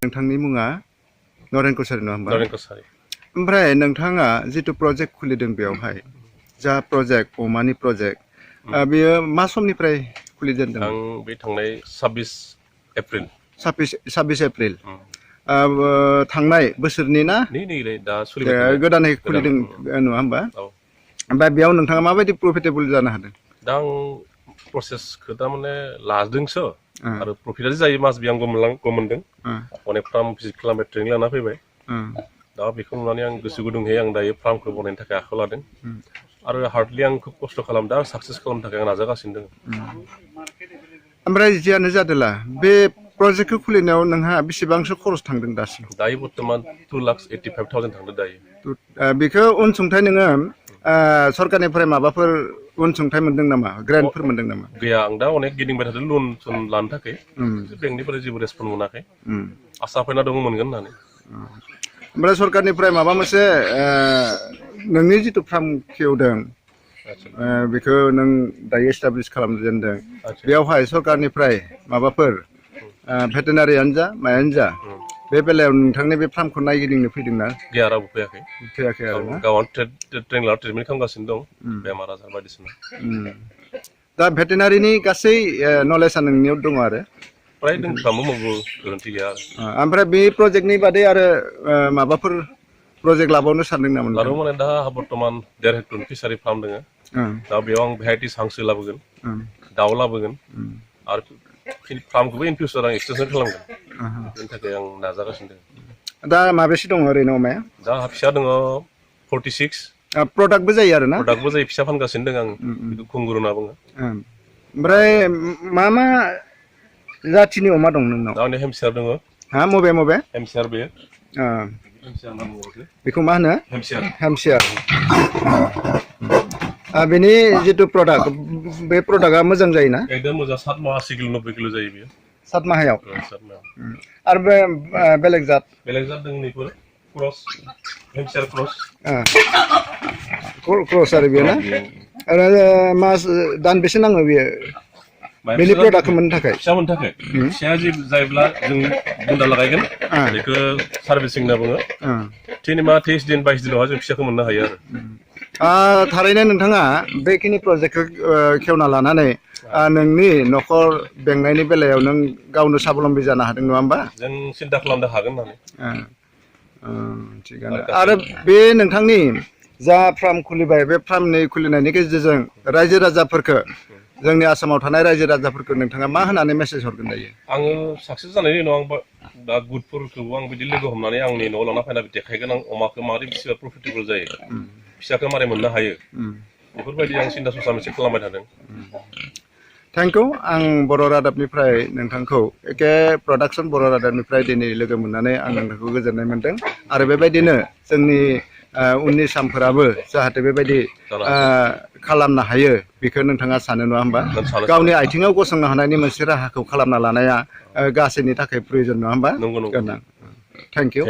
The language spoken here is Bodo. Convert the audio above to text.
नोंथांनि मुङा नरेन कसारि नङा होमबा? नरेन कसारि। ओमफ्राय नोंथाङा जितु प्रजेक्ट खुलिदों बेवहाय जा प्रजेक्ट अमानि प्रजेक्ट बेयो मा समनिफ्राय खुलिजेनदों? आं बे थांनाय 26 एप्रिल 26 एप्रिल थांनाय बोसोरनि ना? नै दा सोलिबाय गोदानै खुलिदों नङा होमबा? ओमफ्राय बेयाव नोंथाङा माबायदि प्रफिटेबल जानो हादों? दा आं प्रसेसखौ दा माने लादोंसो आरो प्रफिटआ जायो मास बे आंबो मोनदों। अनेक फार्म भिजिट खालामबाय ट्रेनिं लाना फैबाय। दा बेखौ नुनानै आं गोसो गुदुंहै आं दायो फार्मखौ बनायनो थाखाय आखायाव लादों आरो हार्डलि आं खुब खस्थ' खालामदों आं साक्सेस खालामनो थाखाय आं नाजागासिनो दङ। ओमफ्राय जियानो जादोला बे प्रजेक्टखौ खुलिनायाव नोंहा बेसेबांसो खरस थांदों दासिम? दायो बर्तमान 2,85,000 थांदों दायो। बेखौ अनसुंथाइ नोङो सरकारनिफ्राय माबाफोर अनसुंथाइ मोनदों नामा? ग्रेन्टफोर मोनदों नामा? गैया, आं दा अनेक गिदिंबाय थादों लन लानो थाखाय बेंकनिफ्राय जेबो रेसपन्स मोनाखै। आसा फैना दङ मोनगोन होननानै। ओमफ्राय सरकारनिफ्राय माबा मोनसे नोंनि जितु फार्म खेवदों बेखौ नों दायो एस्टाब्लिश खालामजेनदों बेयावहाय सरकारनिफ्राय माबाफोर भेटेनारियानो जा मायानो जा बे बेलायाव नोंथांनि बे फार्मखौ नायगिदिंनो फैदोंना? गैया, रावबो फैयाखै आरो ना? गावआनो ट्रेनिं लाना ट्रिटमेन्ट खालामगासिनो दं बेमार आजार बायदिसिना। दा भेटेनारिनि गासै नलेजआ नोंनियाव दङ आरो? फ्राय दंफ्रामो गोरोन्थि गैया। ओमफ्राय बे प्रजेक्टनि बादै आरो माबाफोर प्रजेक्ट लाबावनो सानदों नामा? लादों माने दा बर्तमान 1.5 हेक्टर फिसारि फार्म दङ। दा बेयाव आं भेराइटिस हांसो लाबोगोन, दाउ लाबोगोन आरो फार्मखौबो इन फिउचार आं एक्सटेनसन खालामगोन। बेनि थाखाय आं नाजागासिनो दं। दा माबेसे दङ ओरैनो अमाया? दा फिसा दङ 46। प्रडाक्टबो जायो आरो ना? प्रडाक्टबो जायो, फिसा फानगासिनो दं आं। बेखौ खुंगुर होनना बुङो। ओमफ्राय मा जाथिनि अमा दं नोंनाव? दा आंनि हेमसियार दङ। मबे? हेमसियार बेयो। बेखौ मा होनो? हेमसियार। बेनि जितु प्रडाक्ट बे प्रडाक्टआ मोजां जायोना? एकदम मोजां। 7 माह 80 किल' 90 किल' जायो बेयो। 7 माहायाव? आरो बे बेलेग जात दङ नैफोर क्रस, हेमसियार क्रस। क्रस आरो बेयो ना? आरो मास दानबेसे नाङो बेयो बेनि प्रडाक्टखौ मोननो थाखाय? फिसा मोननो थाखाय फिसाया जायोब्ला जों बुन्दा लागायगोन बेखौ सार्भिसिं होनना बुङो। 3 माह 23 दिन 22 दिनावहाय जों फिसाखौ मोननो हायो आरो। थारैनो नोंथाङा बेखिनि प्रजेक्टखौ खेवना लानानै नोंनि न'खर बेंनायनि बेलायाव नों गावनो साबलम्बि जानो हादों नङा होमबा? जों सिन्था खालामनो हागोन होननानै। थिगानो। आरो बे नोंथांनि जा फार्म खुलिबाय बे फार्मनि खुलिनायनि गेजेरजों रायजो राजाफोरखौ जोंनि आसामाव थानाय रायजो राजाफोरखौ नोंथाङा मा होनानै मेसेज हरगोन दायो? आङो साक्सेस जानायनि उनाव आं दा गुडफोरखौबो आं बिदि लोगो हमनानै आंनि न'आव लाना फैना देखायगोन आं अमाखौ माबोरै फिसिबा प्रफिटेबल जायो, फिसाखौ मारै मोननो हायो, बेफोरबायदि आं सिन्था सरसा मोनसे खालामबाय थादों। Thank you. आं बर' रादाबनिफ्राय नोंथांखौ एके प्रडाक्सन बर' रादाबनिफ्राय दिनै लोगो मोननानै आं नोंथांखौ गोजोननाय मोनदों आरो बेबायदिनो जोंनि उननि सानफोराबो जाहाथे बेबायदि खालामनो हायो बेखौ नोंथाङा सानो नङा होमबा? गावनि आथिङाव गसंनो हानायनि मोनसे राहाखौ खालामना लानाया गासैनि थाखाय प्रयजन नङा होमबा? नंगौ। Thank you.